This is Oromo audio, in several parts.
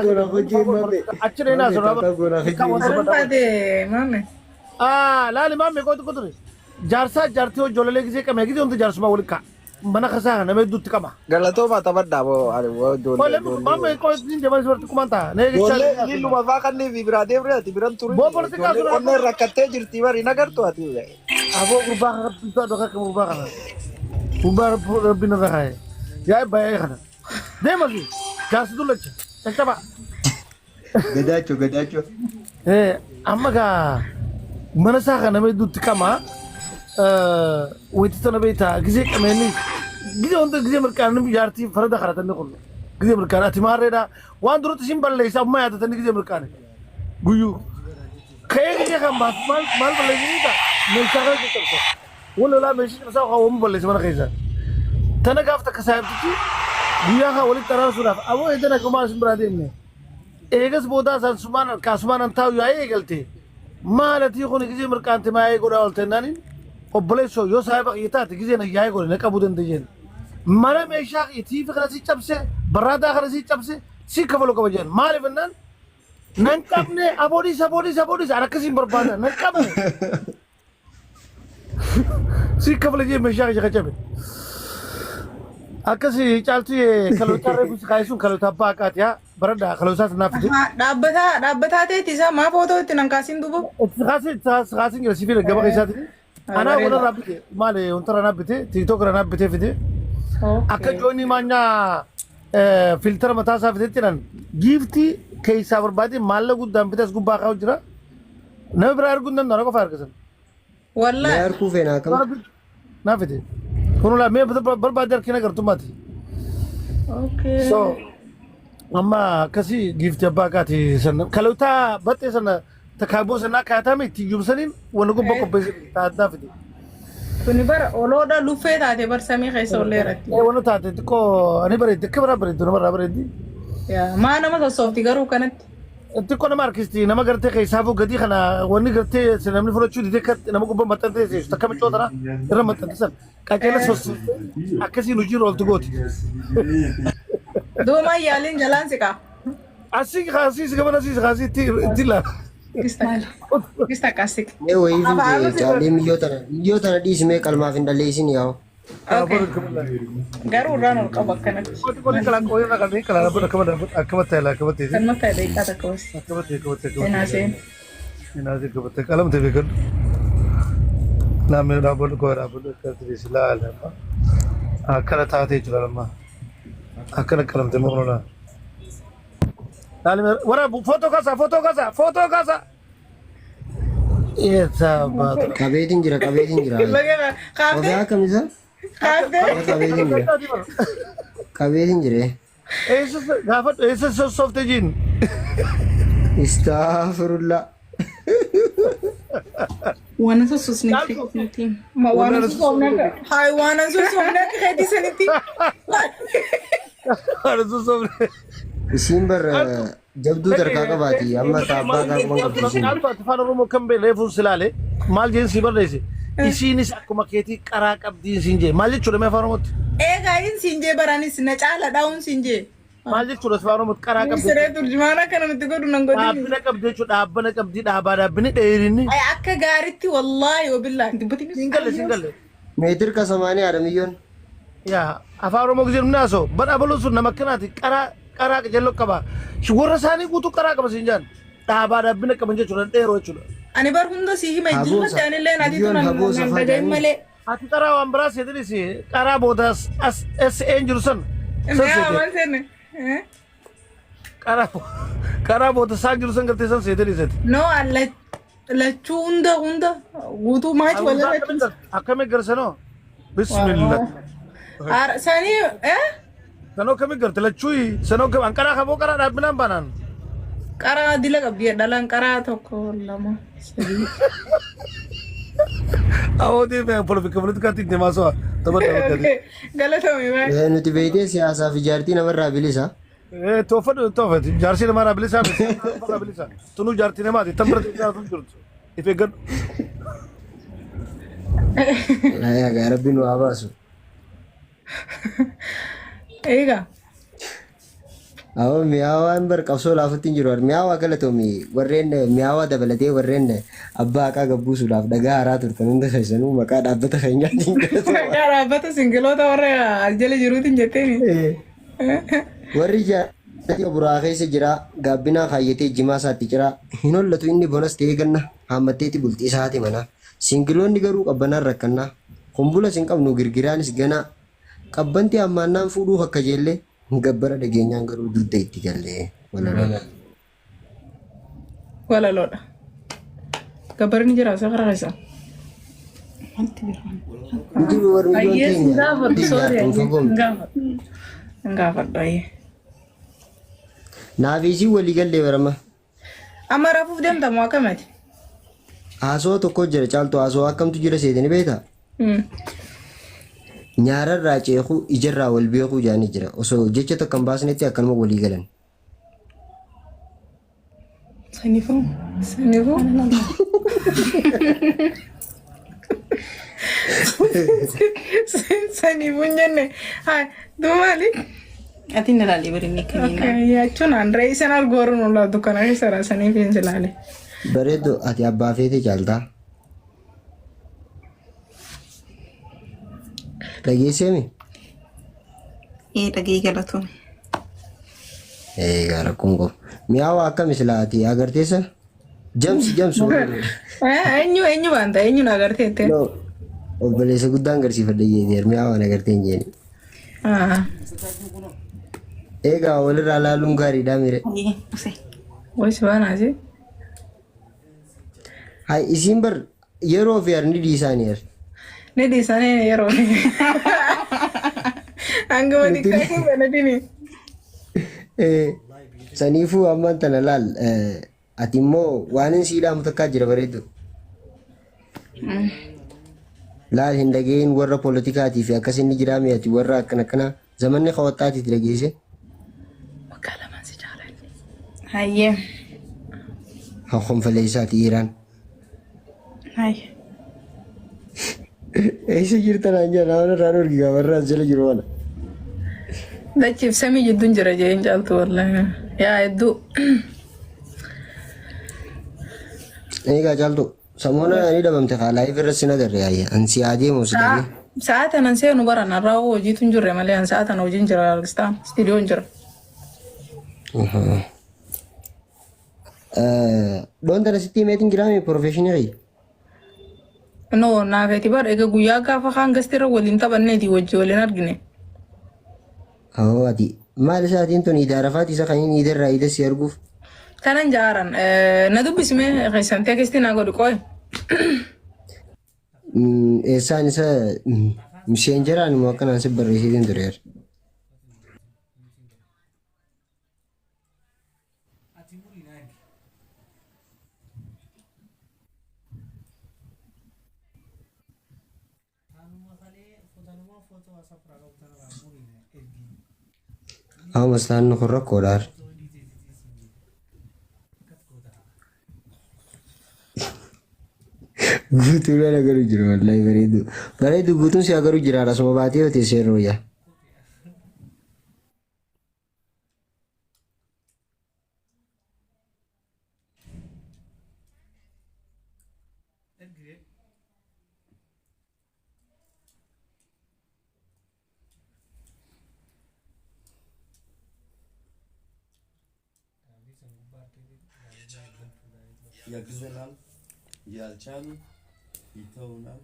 Goona hojii mamme. Achi dheena Mamme asirraa taataa goona hojii. Arfaate maame. Ah, laali maame qotu qotu. Jaarsaa jaartii ijoollee gisee qabee gisee hundi jaarsummaa waliin ka'a. Mana kasaa nama hedduutti qaba. Galatooma taphadhaa boo ani boo ijoollee Qolle ijoollee. maame qotu hin jaban sibarti kumaan ta'a. Nee Ijoollee jechaa. ililluma faa kannii fi biraa deemree ati biran turin. Boo politikaa Ijoollee sun onneen rakkattee jirti bari nagartu ati. Aboo gurbaa kana bitaa dhokka akka gurbaa kana. Gurbaa rabbi narra kaa'e. Yaa baay'ee kana. Deema fi jaarsi dullacha. Caccaba. Gadaachoo gadaachoo. Amma gaa mana isaa kana nama hedduutti qama. Wanti tana beektaa gisee qabeenyi gisee hunda gisee mirqaan jaartii farada karatanni kun gisee mirqaan ati maarreedha waan duratti isin balleessa amma yaadatanii gisee mirqaane guyyuu. Ka'ee gisee kan baas maal maal balleessanii ta'a meeshaa kana caccabsa. Wal lolaa meeshaa cabsaa waa waan balleessa mana keessa. Tana gaaf takka saayibtichi guyyaa kan walitti araarsuudhaaf aboo eedana kumaa isin biraa deemne. Eegas boodaa isaan sumaan harkaa sumaan an taa'u yaa'ee eegalte. Maal atii kun gisee mirqaante maayee godhaa oolte jennaaniin obboleessoo yoo saahiba kiyya taate gisee na yaa'ee godhe na qabuu danda'een. Mana meeshaa kiyya tiifi kana sii cabse barraadaa kana sii cabse sii kafalu qaba jedhan maaliif jennaan nan qabne aboodhiis aboodhiis aboodhiis an akkasiin barbaada nan qabne. Sii kafala jee meeshaa kiyya qacabe. Akkasi caaltu kalootaa reefu si kaayisuun kalootaa abbaa haqaati haa baradhaa kalootaa sanaaf fide. Dhaabbataa dhaabbataa ta'eeti isaa maa footoo itti nan kaasin duuba. Itti kaasin itti kaasin jira si fide gaba keessaati. Anaa wala irraa bite maali wanta irraa bite tiiktook irraa bite fide. Akka joonii maanyaa filtara mataa isaa fitetti jedhan giiftii keessaa barbaade maallaqa guddaan bite as gubbaa kaa'u jira. Nama biraa arguu hin danda'u ana qofa argatan. Mee Wallaahi. harkuu feena akkam? Naa fide. Kun laa mee barbaade harkina gartummaati. Okay. So amma akkasii giiftii abbaa kaati sana kalootaa baxxee sana takaaboo sanaa kaatame itti iyyumsaniin wanna gubbaa qopheesse taa'aa fide. Kuni bara oloodha luffee taate bar samii keessa olleeratti. Ee wanna taate xiqqoo ani bareeddi akka biraa bareeddu namarraa bareeddi. Yaa maa nama sossoofti garuu kanatti. Xiqqoo nama harkisti nama gartee keessaafuu gadii kana wanni gartee si namni fudhachuu didee akka nama gubbaa maxxantee seesu takka miccoo tana irra maxxante san qaceela sossoofte akkasiin hojii irra ooltu gooti. Duumaa yaaliin jalaan siqaa. Asii kaasii si gaban asii kaasii itti itti ilaala. Gista akkasii. Mee wayii fi caalee miyyoo tana dhiisi mee qalmaaf hin dhalleessin yaa'u. Okay. Garuu irraan ol qabu akkanatti. Qonni kala qonni irra kan kala akkamatti ta'e akkamatti ta'e Kan mataa daqiiqaa takka bas. akkamatti akkamatti Seenaa seen. Inaasi akkamatti qalamte beekadhu. Laamee dhaabbadhu koo dhaabbadhu akkatti si laala amma akkana taatee jira amma akkana qalamte morma laala. Wara footoo kaasaa footoo kaasaa footoo kaasaa. Eessa baatu. Qabeetiin jira qabeetiin jira. Kophee Kaaftee akkam isa? kaaftee. Qabeetiin jira. Qabeetiin jira. Eessa gaafadhu eessa sossoofte jiin. Istaafirullah. Waan sossoosne nuti. Ma waan sossoofne akka. Hayi waan sossoofne akka keetii sanitti. Waan sossoofne. Isiin bar jabduu tarkaa qabaati amma taabbaa qaban qabdi isiin. Caaltu ati afaan Oromoo kan beekne reefuun si ilaale maal jeen si barreesse isiinis akkuma keetii qaraa qabdii siin jee maal jechuudha mee afaan Oromootti Eegaa hin siin jee baraanis na caala dhaa'uun siin jee. maal jechuudha afaan Oromootti qaraa qabdi Siree turjumaana akkana nutti godhu nan godhin. dhaabbina qabdi jechuudha dhaabbana qabdi dhaabaa dhaabbini dheerinni Ay akka gaaritti wallaahi wabillaahi dubbatiin siin galle siin galle Meetir kasamaanii haadha miyyoon. yaa afaan Oromoo gisee namni haasa'u badhaa baluun sun nama akkanaati qaraa qaraa jalloo qaba warra isaanii guutuu qaraa qaba siin jaan dhaabaa dhaabbina qaban jechuudha dheeroo jechuudha. Ani bar hunda sii hima Haboosa. jilmatti anillee ati Biyyoon tun haboosa nan dhagahin fagaanii. malee. Ati qaraa waan biraa seetinis qaraa booda as as een jiru san san Mee seete amal seenne. qaraa qaraa booda isaan jiru san gartee san seetinis ati. No lachuu hunda hunda guutuu maachi wal irratti. Akkami garsanoo bismillah. Sanii eh Sanoo akkami garte lachuu sanoo akkami an qaraa kaboo qaraa dhaabbinaan baanaan. Qaraa dila qabdi dhalaan qaraa tokko lama sadii. Awootii poolitikaatti deemaa so'a tapha tapha. Galatoomi baay'ee. Nuti beektee siyaasaaf ijaartii namarraa bilisa. Toofadhu toofati jaarsi namaa bilisa namarraa bilisa tunuu jaartii namaati tan bira taatu jirtu if eeggadhu. Yaa rabbi nu haa baasu. Egaa. Awwa mi'aawaan bar qabsoo laafutti hin jiru. Mi'aawaa galatoomi warreen mi'aawaa dabalatee warreen abbaa haqaa gabbuusuudhaaf dhagaa haaraa turtan hunda keessanuu maqaa dhaabbata keenyaatiin galatoomaa. Maqaa dhaabbata singiloota warra as jala jiruutiin jetteeni. Warri jaallatee buraa keessa jira gaabbinaa kaayyatee jimaa isaatti cira hin hollatu inni bonas ta'ee ganna haammatteeti bultii isaati mana. Singiloonni garuu qabbanaan rakkannaa. Kumbulas hin qabnu girgiraanis ganaa. Qabbanti hammaannaan fuudhuu akka jeellee gabbara dhageenyaan garuu dugda itti gallee. Walaloodha. Walaloodha. Gabbarri ni jira isa karaa keessa. Hin jiru warri mijoon Ayyee sin teenya. gaafadhu sorry Jaartuun ayyee fagoo sin miti. gaafadhu. Sin gaafadhu ayyee. Naaf isii walii gallee barama. Amma rafuuf deemta moo akkamati? Haasawaa tokko jira caaltu haasawaa akkamtu jira seetanii beektaa? Nyaararraa ceekuu ijarraa wal beekuu jaanii jira. Osoo jecha tokko hin baasnetti akkanuma walii galan. Saniifuu. Saniifuu. Saniifuu hin jenne. Haa duuba maali? Ati na ilaalee barinni akkamiin Okay, jechuun aan re'ee san arguu warra nu laatu kana keessa raasanii fi hin ilaale. Bareedu ati abbaa feete caaltaa. Dhageesseemi? Ee dhagee galatoome. Egaa rakkoon qabu. Mi'aawa akkami silaa ati agarteessa? Jamsi jamsi warri. Eenyu eenyu baanta eenyu na agarteette? No. Obboleessa guddaan garsiifadha jeeni mi'aawaan agartee hin jeeni. Egaa walirraa laaluun gaariidha mire. Ee use. Wayis baanaasi. Hay isiin bar yeroo fi arni dhiisaanii ar. Ni dhiisanii yeroo. Hanguma xiqqaa kun banatini. Saniifuu ammaan tana laal ati immoo waan hin sii dhaamu takkaa jira bareedu. Laal hin dhaga'iin warra poolitikaatii fi akkas inni jiraa mi ati warra akkana akkana zamanni kawaxxaatiiti dhageesse. Waggaa lamaan si jaaladhe. Hayyee. Honfaleessaati Iraan. Hayyee. Eessa jirta naan jedha nama irraa dhorki gaafarraa as jala jiru kana. Dachiif samii jidduun jira jeen caaltu wallahi. Yaa hedduu. Eegaa caaltu samoona ni dhabamte kaa live irra sin agarre yaayya an si adeemu si dhabee. Sa'a tanan seenu baran har'aa hojiitu hin jirre malee an sa'a tana hojiin jira argistaa istiidiyoon jira. Dhoon tana sitti himeetiin jiraame profeshinii kiyya. No naafeeti bar egaa guyyaa gaafa kaan gasteerra waliin taphanneeti wajji waliin argine. Awoo ati maal isaatiin tun idaarafaati isa kan inni idarraa ida si arguuf. Tanan jaaran na dubbisme keessan teekistii naa godhi qoy. Eessaan isa miseenjeraan immoo akkanaan si barreessitiin ture. Amma maslaan kun rakkoodhaan. Guutuun agaruu jiru wallahi bareedu. Bareedu guutuun si agaruu jira asuma baatee yoo teessee rooya. ያግዘናል፣ ያልቻሉ ይተውናል።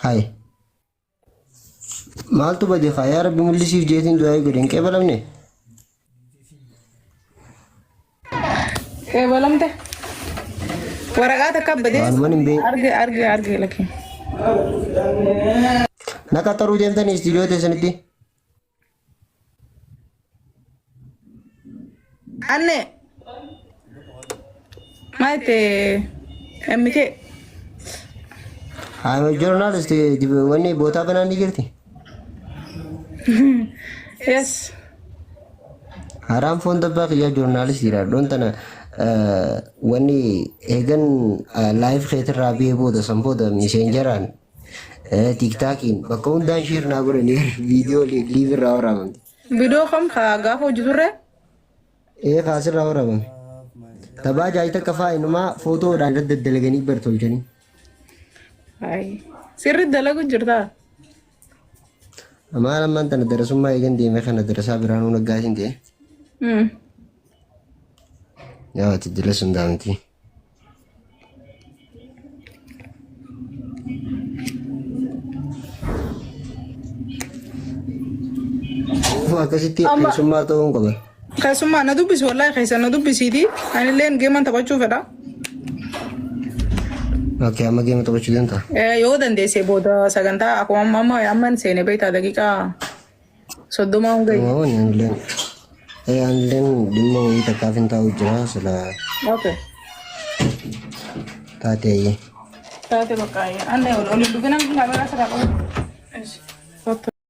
Hai. Maaltu bade kaa yaa rabbi mul'isiif jeetiin du'aa godhe hin qeebalamne. Qeebalamte. Waraqaa takka badee Waanuman hin beeku. arge arge arge lakin. Na qaxaruu deemtanii istiidiyoo teessanitti. Anne. Maal itti MK? I'm a journalist. Wanni bootaa banaan ni jirti. Yes. Haraan foon dabbaa kiyyaa joornaalistiidha. Dhoon tana wanni eegan live keetirraa biyya booda san booda miseenjaraan tiiktaakiin bakka hundaan share naa godhanii viidiyoo live irraa waraabamte. Viidiyoo kam kaa gaafa hojii turre? Ee kaasirraa waraabame. Tabaa jaayita akka fa'aa inumaa footoodhaan irra daddalaganii bar tolchanii. Ayi. Sirri dalagu jirtaa? Maal ammaan tana darasummaa eegan deeme kana darasaa biraanuu naggaatiin ta'e. Yaa ati dila sun daamti. Akkasitti Amma- keessummaa ta'uu hin qaban. Keessummaa na dubbisi wallahi keessa na dubbisiiti. Anilleen geeman taphachuu fedha. Okay, amma geema taphachuu deemta. Yoo dandeesse booda sagantaa akkuma amma amma amman seene beektaa daqiiqaa 30 hanga. Waan anilleen anilleen dhimma wayii takkaaf hin taa'u jira sila Okay. taate ayyee. Taate bakka anne ol ol dhufina kaameraa sirraa qabu.